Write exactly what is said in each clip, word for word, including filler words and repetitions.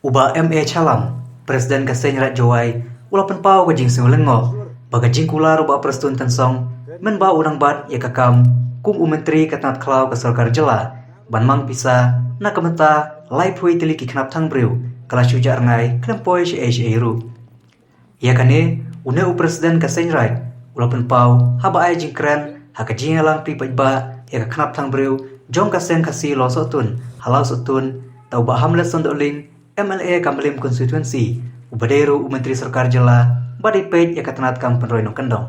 U Bah M A Shallam, President ka Seng Raij Jowai, u la pynpaw ka jingsngew lyngngoh ba ka jingkular u Bah Prestone Tynsong mynba u nang bat ïa ka kam kum u Myntri ka tnat khlaw ka sorkar jylla ban mang pisa na ka mynta laiphew tylli ki khnap thang briew ka la shu jah rngai khlem poi shaei shaei ruh. Ïa kane, une u President ka Seng Raij u la pynpaw haba ai jingkren ha ka jingïalang pli paidbah ïa ka khnap thang briew jong ka Seng Khasi Lawsohtun ha Lawsohtun da u Bah Hamlet Sohn Dohling, M L A ka Mylliem Constituency, uba dei ruh u Myntri Sorkar Jylla ba dei peit ïa ka tnat kam pynroi nongkyndong.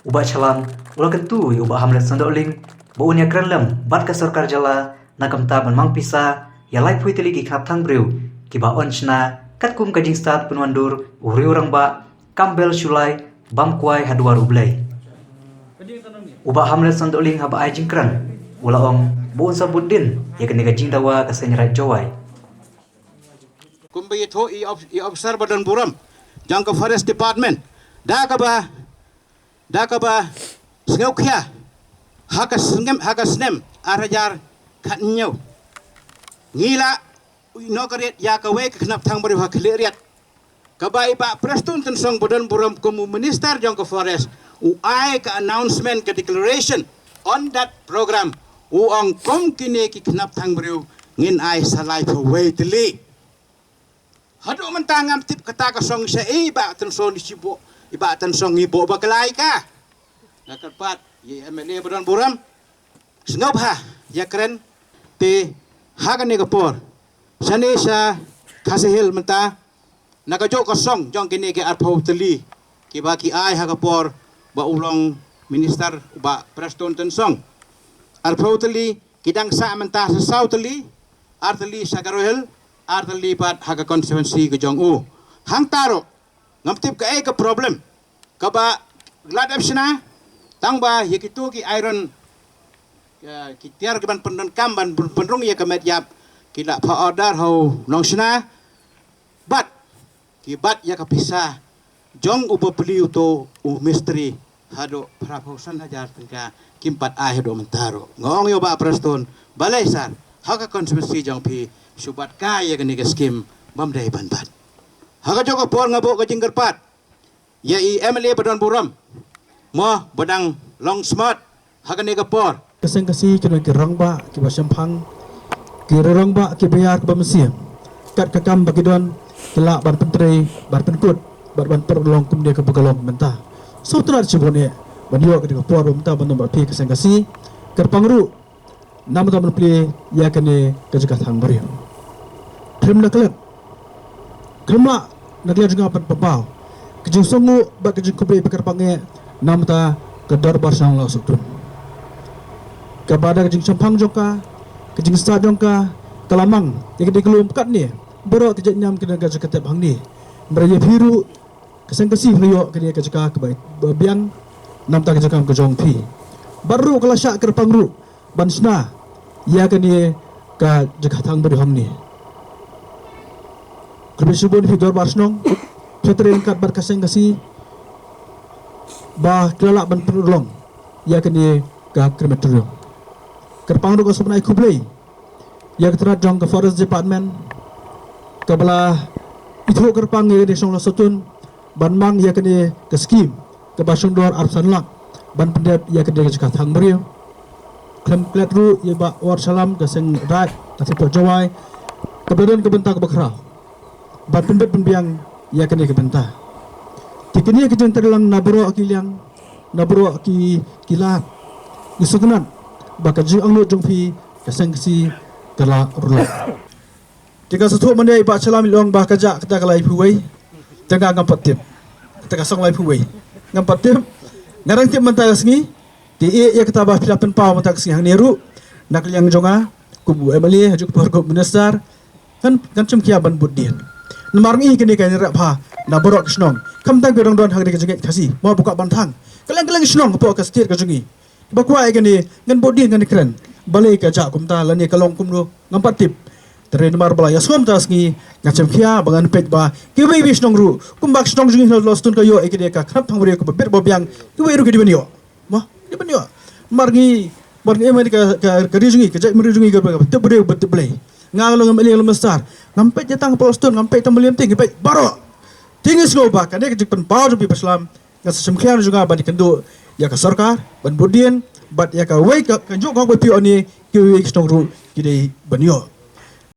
U Bah Shallam u la kyntu ïa u Bah Hamlet Sohn Dohling ba un ïakren lem bad ka sorkar jylla na ka bynta ban mang pisa ïa laiphew tylli ki khnap thang briew kiba yn shna katkum ka jingstad pynwandur u riew rangbah Campbell Shullai bam kwai ha duwar U Blei. U Bah Hamlet Sohn Dohling haba ai jingkren u la ong ba un sa bud dien ïa kane ka jingdawa ka Seng Raij Jowai. Kumba ïathuh ïa i of-, i officer ba don burom jong ka Forest Department, da kaba, da kaba sngewkhia ha ka snem, ha ka snem ar hajar khathynñiew, ngi la inaugurate ïa kawei ka khnap thang briew ha Khliehriat, kaba i Bah Prestone Tynsong ba don burom kum u Minister jong ka Forest u ai ka announcement, ka declaration on that program. U ong kum kine ki khnap thang briew ngin ai sa laiphew wei tylli. Haduh mynta ngam tip kata ka song shaei, i Bah Tynsong i shibun, i Bah Tynsong i bun ba ka lai ka. Nga kyrpad ïa i M L A ba don burom, sngewbha ïakren te ha kane ka por. Shane sha Khasi Hills mynta, na kajuh ka song jong kine ki arphew tylli kiba ki ai ha ka por ba u long minister u Bah Prestone Tynsong, arphew tylli ki dang sah mynta sa saw tylli, ar tylli sha Garo Hills, ar tylli pat ha ka constituency ka jong u. Hangta ruh ngam tip kaei ka problem kaba la dep shna, tang ba ïa kito ki iron, eh, ki tiar ki ban pyndonkam ban pyn-, pynrung ïa ka met ïap, ki la pha order ha u nongshna, bad ki bat ïa ka pisa jong u bapli, uto u mistri, haduh phraphew san hajar tyngka kim pat ai haduh mynta ruh. Nga ong ïa u Bah Prestone, balei sir, ha ka constituency jong phi shu bat kai ïa kane ka skim bym dei ban bat. Ha kajuh ka por nga buh ka jingkyrpad ïa i M L A ba don burom, mo, ba dang long smart ha kane ka por. Ka Seng Khasi ki don ki rangbah kiba shemphang, ki rangbah kiba ïar kiba mynsiem. Kat ka kam ba ki don, ki lah ban pyntrei, ban pynkut bad ban pynlong kumne kaba ka long mynta. Sngewtynnat shibun eh ban ïoh kane ka por ba mynta ban ym bad phi ka Seng Khasi. Kyrpang ruh namar ban plie ïa kane ka jaka thang briew. Khlem da klet, khlem lah na ka liang jong nga ban pynpaw ka jingsngewnguh bad ka jingkhublei, kyrpang eh namar ka Dorbar Shnong Lawsohtun. Kaba da ka jingshemphang jong ka, ka jingstad jong ka, ka la mang ïa ka dei ka lum katne, baroh ki jait niam ki don ka jaka tep hangne. Namar ïa phi ruh ka Seng Khasi la ïoh kane ka jaka kaba biang namar ka jaka ka jong phi. Bad ruh ka la shah kyrpang ruh ban shna ïa kane ka jaka thang briew hangne. Khublei shibun phi Dorbar Shnong, phi trei ryngkat bad ka Seng Khasi ba ki la lah ban pynurlong ïa kane ka crematorium. Kyrpang ruh ka sngewbha ai khublei ïa ka tnat jong ka Forest Department kaba la ithuh kyrpang ïa ka Shnong Lawsohtun ban mang ïa kane ka skim kaba shong dor arphew san lak ban pyndep ïa kane ka jaka thang briew. Khlem klet ruh ïa i Bah War Shallam ka Seng Raij Khasi Pyrshah Jowai kaba don ka bynta kaba khraw ban pynbeit pynbiang ïa kane ka bynta. Te kane ka jingtreilang na baroh ki liang, na baroh ki, ki lad, ngi sngewtynnat ba ka jingangnud jong phi ka Seng Khasi ka la rlok. Te nga sngewthuh mynne i Bah Shallam i la ong ba ka jah kata ka laiphew wei. Te nga ngam pat tip kata ka song laiphew wei, ngam pat tip. Nga dang tip mynta ka sngi. Te ïa, ïa kata ba phi la pynpaw mynta ka sngi hangne ruh na ka liang jong nga kum u M L A, ha kajuh ka por kum u minister, ngan, ngan shim khia ban bud dien. Namar ngi kane ka ngi rep ha na baroh ki shnong, khamtam ki dang don ha kane ka jingngeit Khasi, mo, ba kwah ban thang kylleng kylleng ki shnong hapoh ka state ka jong ngi. Ba kwah ïa kane, ngan bud dien, ngan kren balei ka jah kumta lane ka long kumno, ngam pat tip. Te namar ba la ïasngewthuh mynta ka sngi, nga shim khia ba ngan peit ba kiwei kiwei ki shnong ruh, kumba ka shnong jong ngi Lawsohtun ka ïoh ïa kane ka khnap thang briew kaba bit ba biang, kiwei ruh ki dei ban ïoh. Mo, ki dei ban ïoh. Namar ngi, namar ngi, em, ka, ka, ka ri jong ngi, ka jaitbynriew jong ngi kaba tip briew ba tip Blei. Nga long MLA, long Minister, ngam peit ïa tang Paul Stone, ngam peit tang William Ting, peit baroh. Te ngi sngew ba kane ka jingpynpaw jong phi Bah Shlam, ka sa shim khia jong nga ban ïakynduh ïa ka sorkar ban bud dien bad ïa kawei ka, ka juk hok ba phi ong ne, kiwei ki shnong ruh ki dei ban ïoh.